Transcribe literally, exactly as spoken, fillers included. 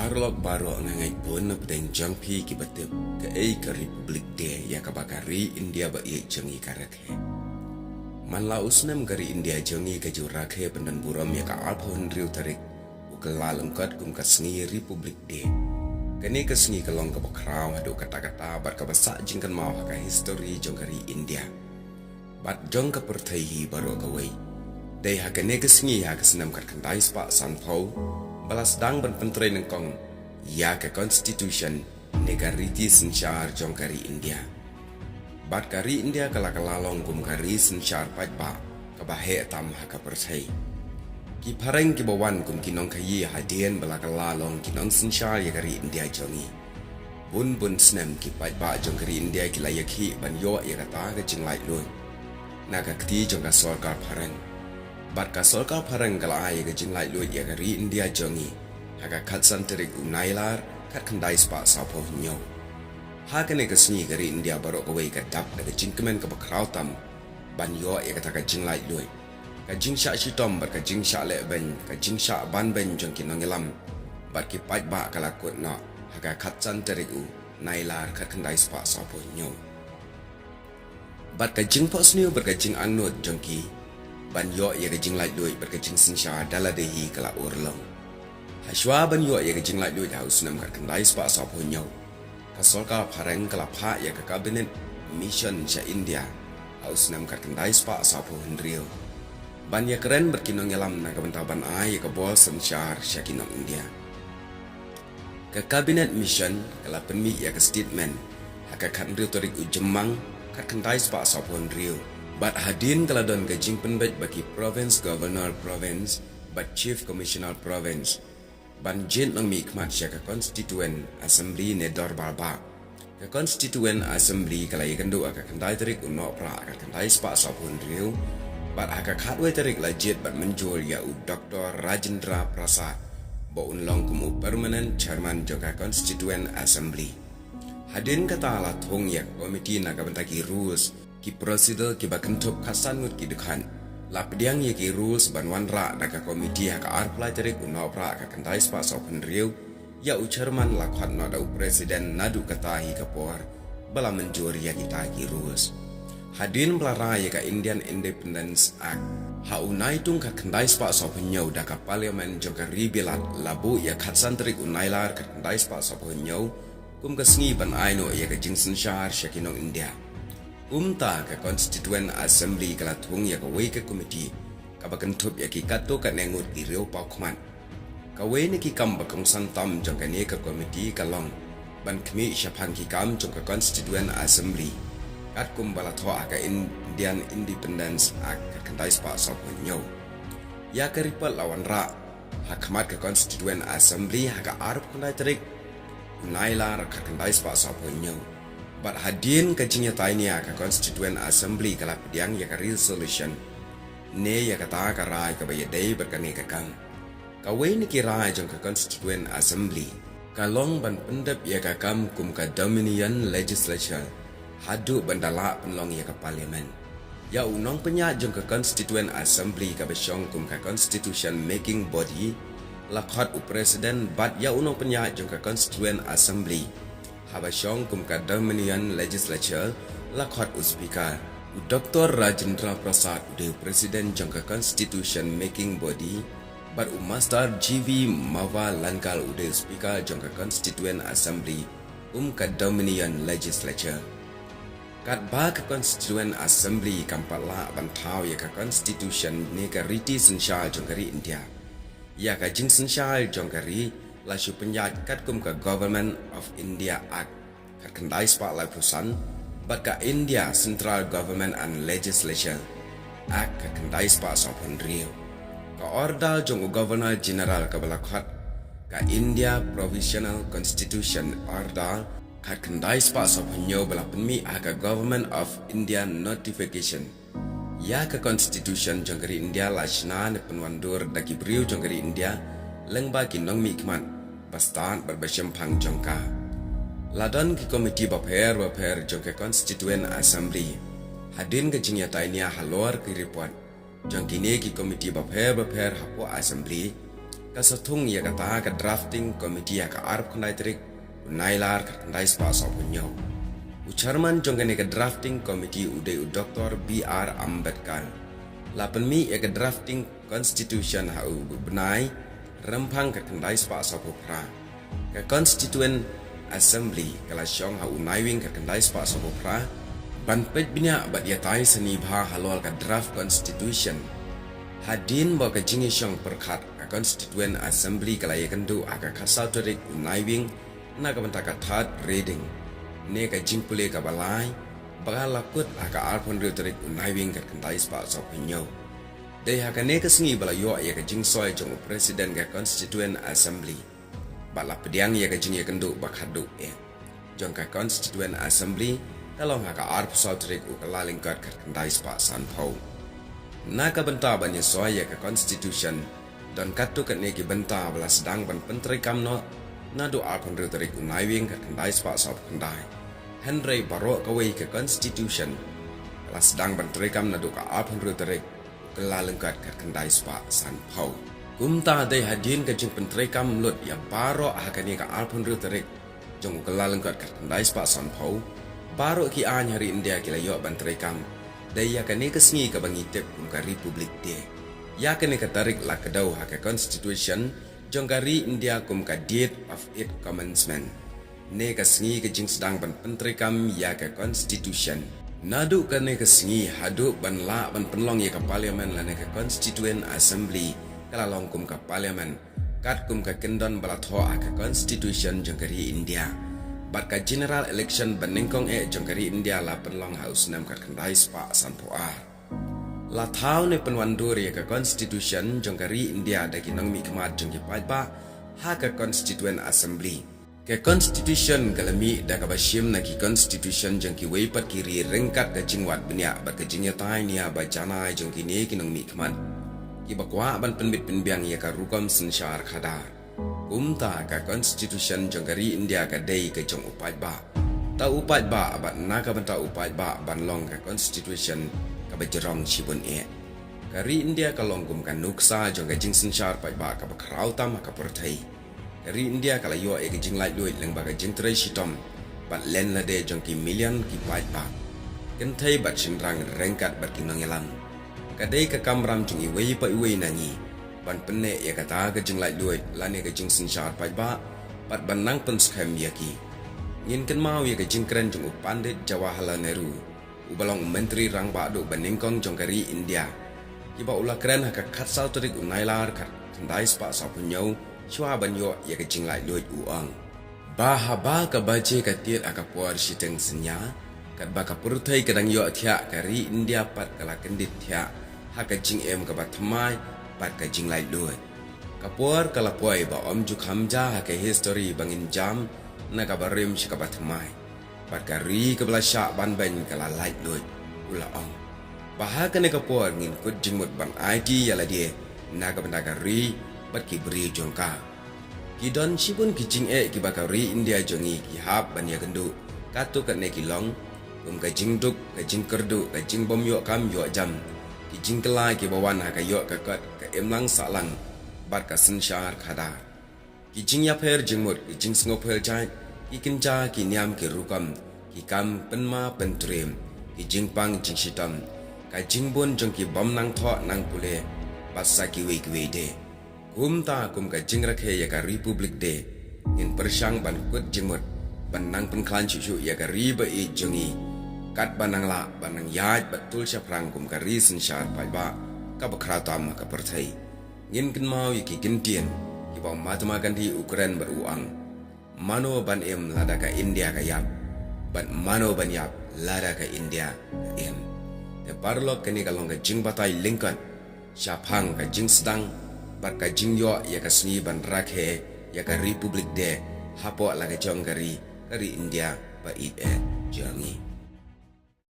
Paralok baroh, nga ngeit bun na pdeng jong phi kiba tip kaei ka Republic Day ïa kaba ka ri India ba ïeit jong ngi ka rakhe. Man la u snem ka ri India jong ngi ka ju rakhe pyndon burom ïa ka arphew hynriew tarik u Kyllalyngkot kum ka sngi Republic Day. Kane ka sngi ka long kaba khraw haduh katta katta bad kaba sah jingkynmaw ha ka histori jong ka ri India bad jong ka pyrthei hi baroh kawei. Dei ha kane ka sngi ha ka snem khatkhyndai spah sanphew ba la sdang ban pyntrei nyngkong ïa ka Constitution ne ka riti synshar jong ka ri India. Bad ka ri India ka la kylla long kum ka ri synshar paidbah kaba heh tam ha ka pyrthei. Ki phareng kiba wan kum ki nongkhaïi hadien ba la kylla long ki nongsynshar ïa ka ri India jong ngi, bun bun snem ki paidbah jong ka ri India ki la ïakhih ban ïoh ïa kata ka jinglaitluid na ka kti jong ka sorkar phareng. Bad ka sorkar phareng ka la ai ïa ka jinglaitluid ïa ka ri India jong ngi ha ka khatsan tarik u Nailar khatkhyndai spah sawphew hynñiew. Ha kane ka sngi ka ri India baroh kawei ka dap da ka jingkmen kaba khraw tam ban ïoh ïa kata ka jinglaitluid, ka jingshah shitom bad ka jingshah lehbeiñ, ka jingshah banbeiñ jong ki nongïalam bad ki paidbah ka la kut noh ha ka khatsan tarik u Nailar khatkhyndai spah sawphew hynñiew. Bad ka jingphohsniew bad ka jingangnud jong ki ban ïoh ïa ka jinglaitluid bad ka jingsynshar da lade hi ka la urlong. Hashwa ban ïoh ïa ka jinglaitluid ha u snem khatkhyndai spah sawphew hynñiew, ka sorkar phareng ka la phah ïa ka Cabinet Mission sha India ha u snem khatkhyndai spah sawphew hynriew ban ïakren bad ki nongïalam na ka bynta ban ai ïa ka bor synshar sha ki nong India. Ka Cabinet Mission ka la pynmih ïa ka statement ha ka khathynriew tarik u Jymmang khatkhyndai spah sawphew hynriew. Bad hadien ka la don ka jingpynbeit ba ki Province Governor Province bad Chief Commissioner Province ban jied nongmihkhmat sha ka Constituent Assembly ne Dorbar Bah. Ka Constituent Assembly ka la ïakynduh ha ka khyndai tarik u Nohprah khatkhyndai spah sawphew hynriew. Bad ha ka khatwei tarik la jied bad mynjur ïa u Doctor Rajendra Prasad ba un long kum u Permanent Chairman jong ka Constituent Assembly. Hadien kata la thung ïa ka komiti na ka bynta ki rules, ki procedure kiba kynthup khatsan ngut ki dkhot. La pdiang ïa ki rules ban wanrah da ka komiti ha ka arphew lai tarik u Nohprah khatkhyndai spah sawphew hynriew ïa u Chairman la khot noh da u President naduh kata hi ka por ba la mynjur ïa kita ki rules. Hadien ba la rai ïa ka Indian Independence Act ha u Naitung khatkhyndai spah sawphew hynñiew da ka Parliament jong ka ri Bilat, la buh ïa khatsan tarik u Nailar khatkhyndai spah sawphew hynñiew kum ka sngi ban ai noh ïa ka jingsynshar sha ki nong India. Kumta ka Constituent Assembly ka la thung ïa kawei ka komiti kaba kynthup ïa ki katto katne ngut ki riewpawkhmat. Kawei na ki kam ba kongsan tam jong kane ka komiti ka long ban khmih shaphang ki kam jong ka Constituent Assembly katkum ba la thoh ha ka Indian Independence Act khatkhyndai spah sawphew hynñiew. Ïa ka report la wanrah ha khmat ka Constituent Assembly ha ka arphew khyndai tarik u Nailar khatkhyndai spah sawphew hynñiew. Bad hadien ka jingïatai nia ka Constituent Assembly ka la pdiang ïa ka resolution ne ïa kata ka rai kaba ïadei bad kane ka kam. Kawei na ki rai jong ka Constituent Assembly ka long ban pyndep ïa ka kam kum ka Dominion Legislature haduh ban da lah pynlong ïa ka Parliament. Ïa u nongpynïaid jong ka Constituent Assembly kaba shong kum ka Constitution Making Body la khot u President, bad ïa u nongpynïaid jong ka Constituent Assembly haba shong kum ka Dominion Legislature la khot u Speaker. U Doctor Rajendra Prasad u dei u President jong ka Constitution Making Body, bad u Master G V Mavalankar u dei u Speaker jong ka Constituent Assembly kum ka Dominion Legislature. Katba ka Constituent Assembly kam pat lah ban thaw ïa ka Constitution ne ka riti synshar jong ka ri India, ïa ka jingsynshar jong ka ri la shu pynïaid katkum ka Government of India Act khatkhyndai spah laiphew san bad ka India Central Government and Legislature Act khatkhyndai spah sawphew hynriew. Ka order jong u Governor General kaba la khot ka India Provisional Constitution Order khatkhyndai spah sawphew hynñiew ba la pynmih ha ka Government of India notification. Ïa ka Constitution jong ka ri India la shna ne pynwandur da ki briew jong ka ri India lyngba ki nongmihkhmat ba stad bad ba shemphang jong ka. La don ki komiti bapher bapher jong ka Constituent Assembly. Hadien ka jingïatai nia halor ki report jong kine ki komiti bapher bapher hapoh Assembly, Ka sa thung ïa kata ka drafting committee ha ka arphew khyndai tarik u Nailar khatkhyndai spah sawphew hynñiew. U chairman jong kane ka drafting committee u dei u Doktor B R Ambedkar. La pynmih ïa ka drafting constitution ha u bnai Rymphang khatkhyndai spah sawphew phra. Ka Constituent Assembly ka la shong ha u Naiwieng khatkhyndai spah sawphew phra ban peit bniah bad ïatai sani bha halor ka draft constitution. Hadien ba ka jingïashong pyrkhat, ka Constituent Assembly ka la ïakynduh ha ka khatsaw tarik u Naiwieng na ka bynta ka third reading, ne ka jingpule kaba lai, ba ka la kut ha ka arphew hynriew tarik u Naiwieng khatkhyndai spah sawphew hynñiew. Dei ha kane ka sngi ba la ïoh ïa ka jingsoi jong u President ka Constituent Assembly. Bad la pdiang ïa ka jingïakynduh ba khadduh eh jong ka Constituent Assembly, ka long ha ka arphew saw tarik u Kyllalyngkot khatkhyndai spah sanphew. Na ka bynta ban ïasoi ïa ka Constitution, don katto katne ki bynta ba la sdang ban pyntreikam noh naduh arphew hynriew tarik u Naiwieng khatkhyndai spah sawphew khyndai. Hynrei baroh kawei ka Constitution ka la sdang ban treikam naduh ka arphew hynriew tarik u Kyllalyngkot khatkhyndai spah sanphew. Kumta dei hadien ka jingpyntreikam lut ïa baroh ha kane ka arphew hynriew tarik jong u Kyllalyngkot khatkhyndai spah sanphew, baroh ki aiñ ha ri India ki la ïoh ban treikam. Dei ïa kane ka sngi kaba ngi tip kum ka Republic Day. Ïa kane ka tarik la kdew ha ka Constitution jong ka ri India kum ka Date of its Commencement, ne ka sngi ka jingsdang ban pyntreikam ïa ka Constitution. Naduh kane ka sngi haduh ban lah ban pynlong ïa ka Parliament lane ka Constituent Assembly, ka la long kum ka Parliament, katkum ka kyndon ba la thoh ha ka Constitution jong ka ri India. Bad ka General Election banyngkong eh jong ka ri India la pynlong ha u snem khatkhyndai spah sanphew ar. La thaw ne pynwandur ïa ka Constitution jong ka ri India da ki nongmihkhmat jong ki paidbah ha ka Constituent Assembly. Ka Constitution ka la mih da kaba shim na ki Constitution jong kiwei pat ki ri ryngkat ka jingwad bniah bad ka jingïatai nia ba janai jong kine ki nongmihkhmat kiba kwah ban pynbit pynbiang ïa ka rukom synshar khadar. Kumta ka Constitution jong ka ri India ka dei ka jong u paidbah. Tang u paidbah bad na ka bynta u paidbah ban long ka Constitution kaba jrong shibun eh. Ka ri India ka long kum ka nuksa jong ka jingsynshar paidbah kaba khraw tam ha ka pyrthei. Ka ri India ka la ïoh ïa ka jinglaitluid lyngba ka jingtrei shitom bad lynti lade jong ki million ki paidbah, kynthei bad shynrang ryngkat bad ki nongïalam. Ka dei ka kamram jong iwei pa iwei na ngi ban pynneh ïa kata ka jinglaitluid lane ka jingsynshar paidbah bad ban nang pynskhem ïa ki. Ngin kynmaw ïa ka jingkren jong u Pandit Jawaharlal Nehru, uba long u Myntri Rangbah Duh banyngkong jong ka ri India, kiba u la kren ha ka khatsaw tarik u Nailar khatkhyndai spah sawphew hynñiew, shuwa ban ïoh ïa ka jinglaitluid, u ong ba haba ka baje ka tied ha ka por shiteng synñia, katba ka pyrthei ka dang ïoh thiah, ka ri India pat ka la kyndit thiah ha ka jingim kaba thymmai bad ka jinglaitluid. Ka por ka la poi ba ym ju kham ja ha ka histori ba ngin jam na kaba rim sha kaba thymmai. Bad ka ri kaba la shah ban beiñ ka la laitluid, u la ong. Ba ha kane ka por ngin kut jingmut ban aiti ïa lade na ka bynta ka ri bad ki briew jong ka. Ki don shibun ki jingeh kiba ka ri India jong ngi ki hap ban ïakynduh katto katne ki long, kum ka jingduk, ka jingkyrduh, ka jingbym ïoh kam ïoh jam, ki jingkylla kiba wan ha ka ïoh ka kot, ka imlang sahlang bad ka synshar khadar. Ki jingïapher jingmut, ki jingsngewpher jait, ki kynja ki niam ki rukom, ki kam pynma pyntriem, ki jingpang jingshitom, ka jingbun jong ki bym nang thoh nang pule, bad sa kiwei kiwei de. Kumta kum ka jingrakhe ïa ka Republic Day, ngin pyrshang ban kut jingmut ban nang pynkhlaiñ shuh shuh ïa ka ri ba ïeit jong ngi, katba nang lah ban nang ïaid bad tul shaphrang kum ka ri synshar paidbah kaba khraw tam ha ka pyrthei. Ngin kynmaw ïa ki kyntien kiba u Mahatma Gandhi u kren bad u ong, mano ban im lada ka India ka ïap, bad mano ban ïap lada ka India ka im. Te paralok, kane ka long ka jingbatai lyngkot shaphang ka jingsdang bad ka jingïoh ïa ka sngi ban rakhe ïa ka Republic Day hapoh la ka jong ka ri, ka ri India ba ïeit eh jong ngi.